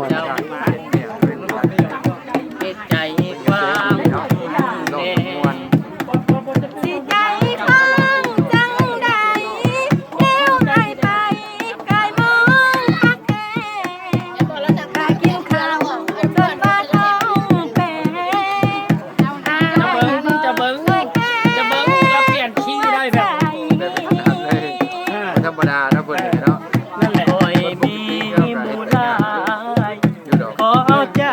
ເຈົ້າເຮັດໃຈກວ້າງແດ່ ຊິໃຈກວ້າງຈັ່ງໃດ ແນວໃດໄປກາຍມອງຄັກແທ້ ຖ້າກິນເຂົ້າຈົນວ່າທ້ອງແປ ຈະເບິ່ງ ຈະເບິ່ງ ຈະເບິ່ງລະປ່ຽນຄີໄດ້ແບບ ແບບບໍ່ຖະໜັດເລີຍ ອ່າ ບໍ່ທຳມະດາເນາະ ເພິ່ນນີ້ເນາະ ນັ້ນແຫຼະ ຂ້ອຍມີໝູ່ຫຼາຍ ຂໍເອົາໃຈ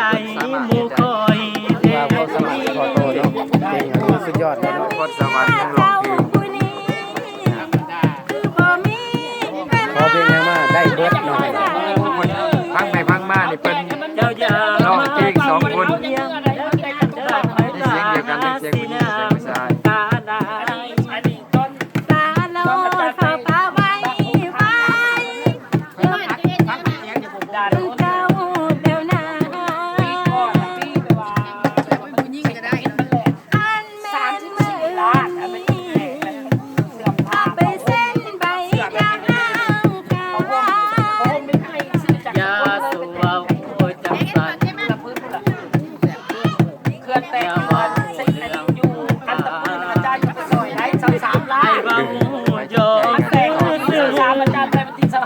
ໝູ່ຂ້ອຍແດ່ ວ່າຄວາມສາມາດຂອງໂຕເນາະ ເກັ່ງ ສຸດຍອດເລີຍເນາະ ຄວາມສາມາດຂອງຮ້ອງເພງ ຂໍເພງຫຍັງມາໄດ້ເບິດເນາະ ຟັງໄປຟັງມານີ້ເພິ່ນຮ້ອງເພງສອງຄົນ ມີສຽງດຽວກັນ ທັງສຽງຜູ້ຍິງ ສຽງຜູ້ຊາຍ.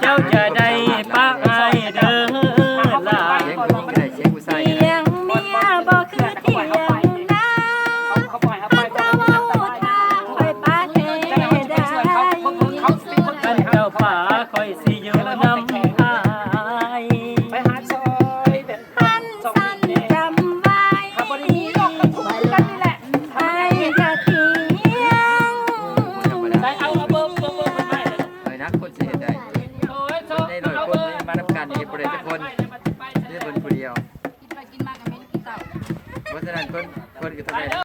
ເຈົ້າຈະໄດ້ປະອ້າຍເດີ